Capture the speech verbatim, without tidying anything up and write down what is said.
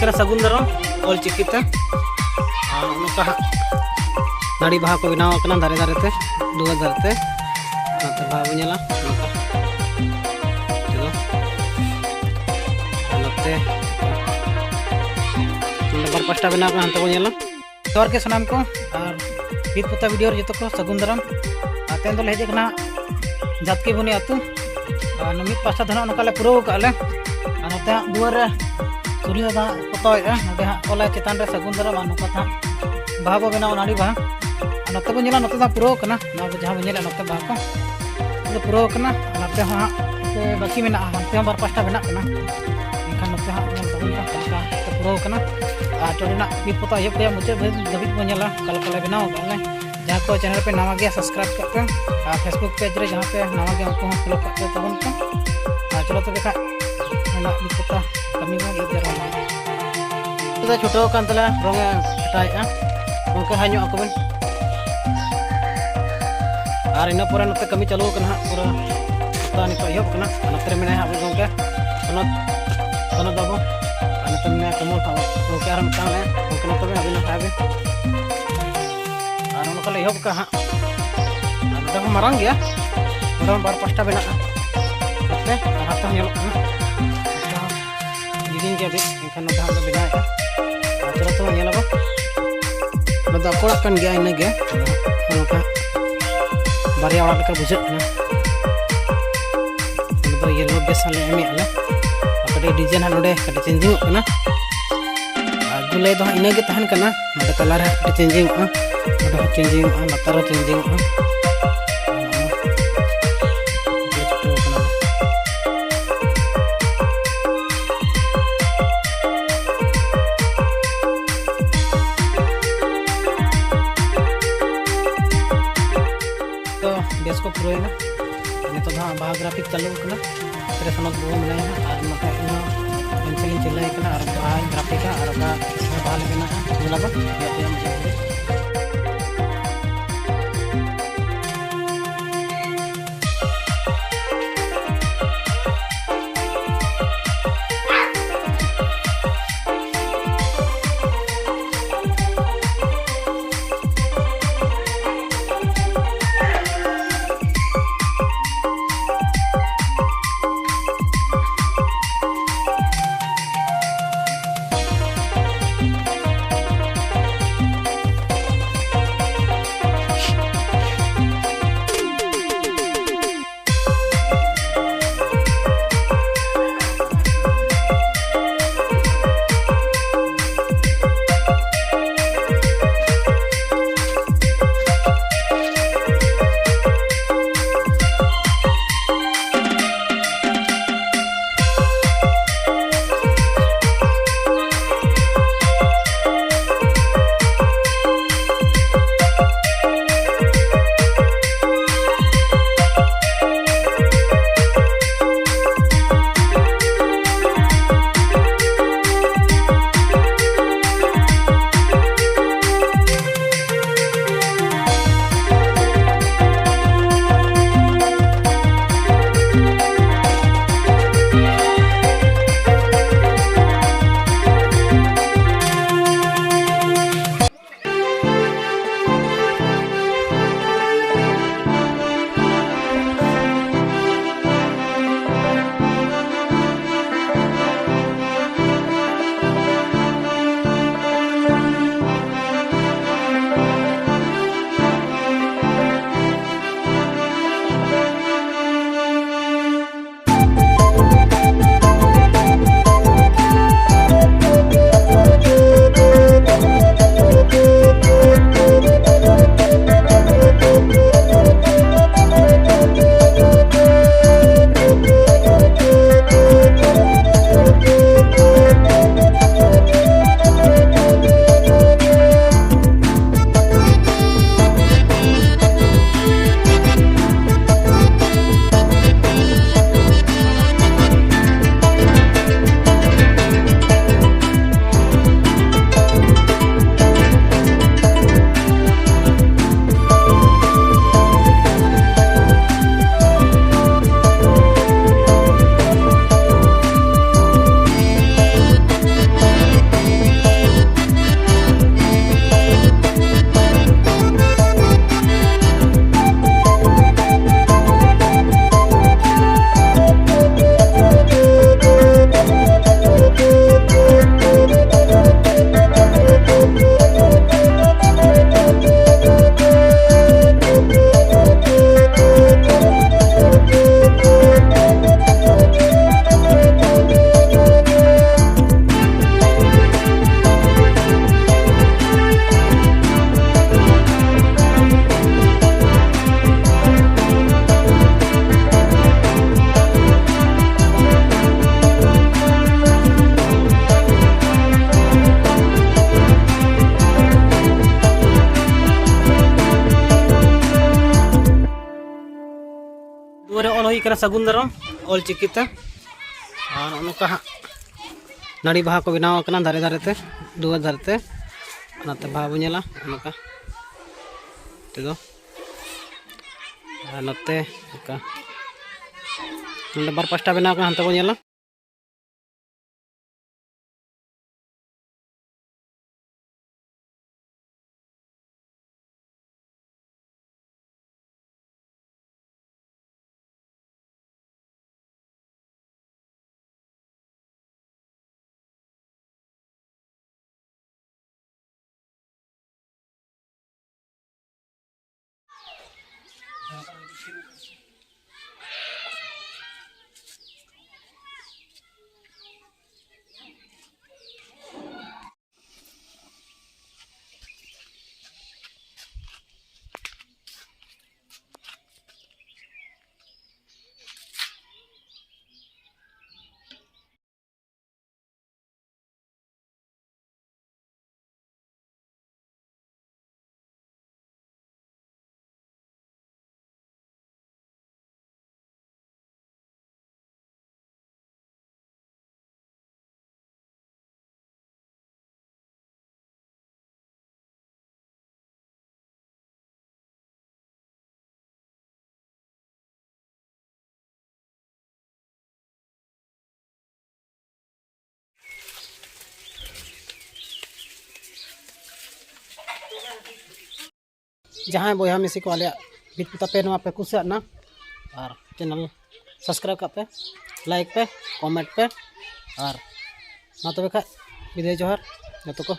ᱠᱟᱱᱟ ᱥᱟᱹᱜᱩᱱ ᱫᱟᱨᱟᱢ ᱚᱞ ᱪᱤᱠᱤ ᱛᱮ᱾ ᱟᱨ ᱱᱚᱝᱠᱟ ᱦᱟᱸᱜ ᱱᱟᱹᱲᱤ ᱵᱟᱦᱟ ᱠᱚ ᱵᱮᱱᱟᱣ ᱟᱠᱟᱱᱟ ᱫᱟᱨᱮ ᱫᱟᱨᱮ ᱛᱮ, ᱫᱩᱣᱟᱹᱨ ᱫᱟᱨᱮ ᱛᱮ᱾ ᱚᱱᱟᱛᱮ ᱵᱟᱦᱟ ᱵᱚᱱ ᱧᱮᱞᱟ ᱱᱚᱝᱠᱟ᱾ ᱪᱚᱞᱚ᱾ ᱟᱨ ᱱᱚᱛᱮ ᱱᱚᱰᱮ ᱵᱟᱨ ᱯᱟᱥᱴᱟ ᱵᱮᱱᱟᱣ ᱠᱟᱱᱟ, ᱦᱟᱱᱛᱮ ᱵᱚᱱ ᱧᱮᱞᱟ᱾ ᱡᱚᱦᱟᱨ ᱜᱮ ᱥᱟᱱᱟᱢ ᱠᱚ, ᱟᱨ ᱵᱤᱨ ᱯᱚᱛᱟ ᱵᱷᱤᱰᱤᱭᱳ ᱨᱮ ᱡᱚᱛᱚ ᱠᱚ ᱥᱟᱹᱜᱩᱱ ᱫᱟᱨᱟᱢ᱾ ᱟᱨ ᱛᱮᱦᱮᱧ ᱫᱚᱞᱮ ᱦᱮᱡ ᱟᱠᱟᱱᱟ ᱡᱷᱟᱛᱠᱤ ᱵᱩᱱᱤ ᱟᱹᱛᱩ᱾ ᱟᱨ ᱢᱤᱫ ᱯᱟᱥᱴᱟ ᱫᱚ ᱱᱟᱦᱟᱜ ᱱᱚᱝᱠᱟ ᱞᱮ ᱯᱩᱨᱟᱹᱣ ᱟᱠᱟᱫ ᱞᱮ᱾ ᱟᱨ ᱱᱚᱛᱮ ᱦᱟᱸᱜ ᱫᱩᱣᱟᱹᱨ ᱨᱮ ᱥᱩᱨᱤ ᱫᱚ ᱦᱟᱸᱜ ᱯᱚᱛᱟᱣᱮᱫᱼᱟ᱾ ᱱᱚᱸᱰᱮ ᱦᱟᱸᱜ ᱚᱞᱟᱭ ᱪᱮᱛᱟᱱ ᱨᱮ ᱥᱟᱹᱜᱩᱱ ᱫᱟᱨᱟᱢ, ᱟᱨ ᱱᱚᱝᱠᱟ ᱛᱮ ᱦᱟᱸᱜ ᱵᱟᱦᱟ ᱵᱚ ᱵᱮᱱᱟᱣᱟ, ᱱᱟᱹᱲᱤ ᱵᱟᱦᱟ᱾ ᱟᱨ ᱱᱚᱛᱮ ᱵᱚ ᱧᱮᱞᱟ, ᱱᱚᱛᱮ ᱫᱚ ᱦᱟᱸᱜ ᱯᱩᱨᱟᱹᱣ ᱠᱟᱱᱟ᱾ ᱱᱚᱣᱟ ᱫᱚ ᱡᱟᱦᱟᱸ ᱵᱚ ᱧᱮᱞᱮᱫ ᱱᱚᱛᱮ ᱵᱟᱦᱟ ᱠᱚ, ᱱᱚᱛᱮ ᱫᱚ ᱯᱩᱨᱟᱹᱣ ᱠᱟᱱᱟ᱾ ᱟᱨ ᱱᱚᱛᱮ ᱦᱚᱸ ᱦᱟᱸᱜ ᱥᱮ ᱵᱟᱹᱠᱤ ᱢᱮᱱᱟᱜᱼᱟ, ᱦᱟᱱᱛᱮ ᱦᱚᱸ ᱵᱟᱨ ᱯᱟᱥᱴᱟ ᱵᱮᱱᱟᱜ ᱠᱟᱱᱟ᱾ ᱮᱱᱠᱷᱟᱱ ᱱᱚᱛᱮ ᱦᱟᱸᱜ ᱧᱮᱞ ᱛᱟᱵᱚᱱ ᱯᱮ, ᱚᱱᱠᱟ ᱛᱮ ᱯᱩᱨᱟᱹᱣ ᱠᱟᱱᱟ᱾ ᱟᱨ ᱪᱚᱴ ᱨᱮᱱᱟᱜ ᱵᱤᱨ ᱯᱚᱛᱟᱣ ᱮᱦᱚᱵ ᱠᱷᱚᱱᱟᱜ ᱢᱩᱪᱟᱹᱫ ᱫᱷᱟᱹᱵᱤᱡ ᱵᱚᱱ ᱧᱮᱞᱟ, ᱚᱠᱟ ᱞᱮᱠᱟ ᱞᱮ ᱵᱮᱱᱟᱣ ᱟᱠᱟᱫ ᱞᱮ᱾ ᱡᱟᱦᱟᱸ ᱠᱚ ᱪᱮᱱᱮᱞ ᱯᱮ ᱱᱟᱣᱟ ᱜᱮᱭᱟ, ᱥᱟᱵᱥᱠᱨᱟᱭᱤᱵ ᱠᱟᱜ ᱯᱮ᱾ ᱟᱨ ᱯᱷᱮᱥᱵᱩᱠ ᱯᱮᱡᱽ ᱨᱮ ᱡᱟᱦᱟᱸ ᱯᱮ ᱱᱟᱣᱟ ᱜᱮᱭᱟ, ᱩᱱᱠᱩ ᱦᱚᱸ ᱯᱷᱚᱞᱳ ᱠᱟᱜ ᱯᱮ ᱛᱟᱵᱚᱱ ᱯᱮ᱾ ᱟᱨ ᱪᱚᱞᱚ ᱛᱚᱵᱮ ᱠᱷᱟᱡ ᱚᱱᱟ ᱢᱤᱫ ᱦᱟᱯᱛᱟ ᱠᱟᱹᱢᱤ ᱵᱚᱱ ᱮᱦᱚᱵ ᱡᱟᱣᱨᱟ ᱞᱮᱜᱮ᱾ ᱱᱤᱛᱚᱜ ᱫᱚ ᱪᱷᱩᱴᱟᱹᱣ ᱟᱠᱟᱱ ᱛᱟᱞᱮᱭᱟ, ᱨᱚᱝ ᱮ ᱦᱟᱴᱟᱣᱮᱫᱼᱟ᱾ ᱜᱚᱢᱠᱮ, ᱦᱟᱭ ᱧᱚᱜ ᱟᱠᱚ ᱵᱮᱱ᱾ ᱟᱨ ᱤᱱᱟᱹ ᱯᱚᱨᱮ ᱱᱚᱛᱮ ᱠᱟᱹᱢᱤ ᱪᱟᱹᱞᱩ ᱟᱠᱟᱱᱟ ᱦᱟᱸᱜ, ᱯᱩᱨᱟᱹ ᱦᱟᱯᱛᱟ ᱱᱤᱛᱚᱜ ᱮᱦᱚᱵ ᱠᱟᱱᱟ᱾ ᱟᱨ ᱱᱚᱛᱮ ᱨᱮ ᱢᱮᱱᱟᱭᱟ ᱦᱟᱸᱜ ᱟᱵᱚ ᱜᱚᱢᱠᱮ ᱥᱚᱱᱚᱛ, ᱥᱚᱱᱚᱛ ᱵᱟᱹᱵᱩ᱾ ᱟᱨ ᱱᱚᱛᱮ ᱢᱮᱱᱟᱭᱟ ᱠᱚᱢᱚᱞ ᱛᱟᱵᱚ᱾ ᱜᱚᱢᱠᱮ, ᱟᱨ ᱢᱤᱫᱴᱟᱝ ᱢᱮᱱᱟᱭᱟ, ᱜᱚᱢᱠᱮ, ᱱᱚᱛᱮ ᱨᱮ ᱟᱹᱵᱤᱱ ᱱᱟᱯᱟᱭ ᱵᱤᱱ᱾ ᱟᱨ ᱱᱚᱜᱼᱚ ᱱᱚᱝᱠᱟ ᱞᱮ ᱮᱦᱚᱵ ᱠᱟᱜᱼᱟ ᱦᱟᱸᱜ᱾ ᱟᱨ ᱱᱚᱸᱰᱮ ᱦᱚᱸ ᱢᱟᱨᱟᱝ ᱜᱮᱭᱟ, ᱱᱚᱸᱰᱮ ᱦᱚᱸ ᱵᱟᱨ ᱯᱟᱥᱴᱟ ᱢᱮᱱᱟᱜᱼᱟ᱾ ᱱᱚᱛᱮ ᱟᱨ ᱦᱟᱱᱛᱮ ᱦᱚᱸ ᱧᱮᱞᱚᱜ ᱠᱟᱱᱟ, ᱱᱚᱛᱮ ᱦᱚᱸ ᱡᱤᱞᱤᱧ ᱜᱮᱭᱟ ᱵᱮᱥ᱾ ᱮᱱᱠᱷᱟᱱ ᱱᱚᱸᱰᱮ ᱦᱟᱸᱜ ᱞᱮ ᱵᱮᱱᱟᱣᱮᱫᱼᱟ᱾ ᱟᱨ ᱪᱚᱞᱚ ᱛᱚᱵᱮ ᱧᱮᱞ ᱟᱵᱚ᱾ ᱱᱚᱣᱟ ᱫᱚ ᱟᱠᱚ ᱚᱲᱟᱜ ᱠᱟᱱ ᱜᱮᱭᱟ, ᱤᱱᱟᱹᱜᱮ᱾ ᱱᱚᱝᱠᱟ ᱵᱟᱨᱭᱟ ᱚᱲᱟᱜ ᱞᱮᱠᱟ ᱵᱩᱡᱷᱟᱹᱜ ᱠᱟᱱᱟ᱾ ᱱᱚᱸᱰᱮ ᱫᱚ ᱭᱮᱞᱳ ᱵᱮᱥ ᱞᱮ ᱮᱢᱮᱫᱼᱟ ᱞᱮ᱾ ᱟᱨ ᱠᱟᱹᱴᱤᱡ ᱰᱤᱡᱟᱭᱤᱱ ᱦᱟᱸᱜ ᱱᱚᱸᱰᱮ ᱠᱟᱹᱴᱤᱡ ᱪᱮᱧᱡᱤᱝᱚᱜ ᱠᱟᱱᱟ᱾ ᱟᱨ ᱜᱩᱞᱟᱹᱭ ᱫᱚ ᱦᱟᱸᱜ ᱤᱱᱟᱹᱜᱮ ᱛᱟᱦᱮᱱ ᱠᱟᱱᱟ᱾ ᱱᱚᱸᱰᱮ ᱠᱟᱞᱟᱨ ᱦᱟᱸᱜ ᱠᱟᱹᱴᱤᱡ ᱪᱮᱧᱡᱤᱝᱚᱜᱼᱟ, ᱱᱚᱸᱰᱮ ᱦᱚᱸ ᱪᱮᱧᱡᱤᱝᱚᱜᱼᱟ, ᱞᱟᱛᱟᱨ ᱦᱚᱸ ᱪᱮᱧᱡᱤᱝᱚᱜᱼᱟ᱾ ᱛᱚ, ᱵᱮᱥ ᱠᱚ ᱯᱩᱨᱟᱹᱣᱮᱱᱟ᱾ ᱱᱤᱛᱚᱜ ᱫᱚ ᱦᱟᱸᱜ ᱵᱟᱦᱟ ᱜᱨᱟᱯᱷᱤᱠ ᱪᱟᱹᱞᱩ ᱟᱠᱟᱱᱟ᱾ ᱱᱚᱛᱮ ᱨᱮ ᱥᱚᱱᱚᱛ ᱵᱟᱹᱵᱩ ᱢᱮᱱᱟᱭᱟ ᱦᱟᱸᱜ, ᱟᱨ ᱱᱚᱛᱮ ᱤᱧ ᱦᱚᱸ ᱯᱮᱱᱥᱤᱞ ᱤᱧ ᱪᱤᱱᱦᱟᱹᱭ ᱠᱟᱱᱟ ᱟᱨ ᱵᱟᱦᱟᱧ ᱜᱨᱟᱯᱷᱤᱠᱟ ᱟᱨ ᱚᱠᱟ ᱵᱟᱦᱟ ᱞᱮ ᱵᱮᱱᱟᱜᱼᱟ, ᱧᱮᱞᱟᱵᱚᱱ᱾ ᱦᱩᱭ ᱠᱟᱱᱟ ᱥᱟᱹᱜᱩᱱ ᱫᱟᱨᱟᱢ ᱚᱞ ᱪᱤᱠᱤ ᱛᱮ᱾ ᱟᱨ ᱱᱚᱜᱼᱚ ᱱᱚᱝᱠᱟ ᱦᱟᱸᱜ ᱱᱟᱹᱲᱤ ᱵᱟᱦᱟ ᱠᱚ ᱵᱮᱱᱟᱣ ᱟᱠᱟᱱᱟ ᱫᱷᱟᱨᱮ ᱫᱷᱟᱨᱮ ᱛᱮ, ᱫᱩᱣᱟᱹᱨ ᱫᱷᱟᱨᱮ ᱛᱮ᱾ ᱚᱱᱟᱛᱮ ᱵᱟᱦᱟ ᱵᱚᱱ ᱧᱮᱞᱟ ᱱᱚᱝᱠᱟ ᱛᱮᱫᱚ᱾ ᱟᱨ ᱱᱚᱛᱮ ᱱᱚᱝᱠᱟ ᱱᱚᱰᱮ ᱵᱟᱨ ᱯᱟᱥᱴᱟ ᱵᱮᱱᱟᱣ ᱟᱠᱟᱱᱟ, ᱦᱟᱱᱛᱮ ᱵᱚᱱ ᱧᱮᱞᱟ᱾ ᱡᱟᱦᱟᱸᱭ ᱵᱚᱭᱦᱟ ᱢᱤᱥᱤ ᱠᱚ ᱟᱞᱮᱭᱟᱜ ᱵᱷᱤᱛ ᱯᱚᱛᱟᱣ ᱯᱮ ᱱᱚᱣᱟ ᱯᱮ ᱠᱩᱥᱤᱭᱟᱜ ᱱᱟ, ᱟᱨ channel subscribe ᱠᱟᱜ ᱯᱮ, like ᱯᱮ, comment ᱯᱮ, ᱟᱨ ᱢᱟ ᱛᱚᱵᱮ ᱠᱷᱟᱡ ᱵᱤᱫᱟᱹᱭ ᱡᱚᱦᱟᱨ ᱡᱚᱛᱚ ᱠᱚ᱾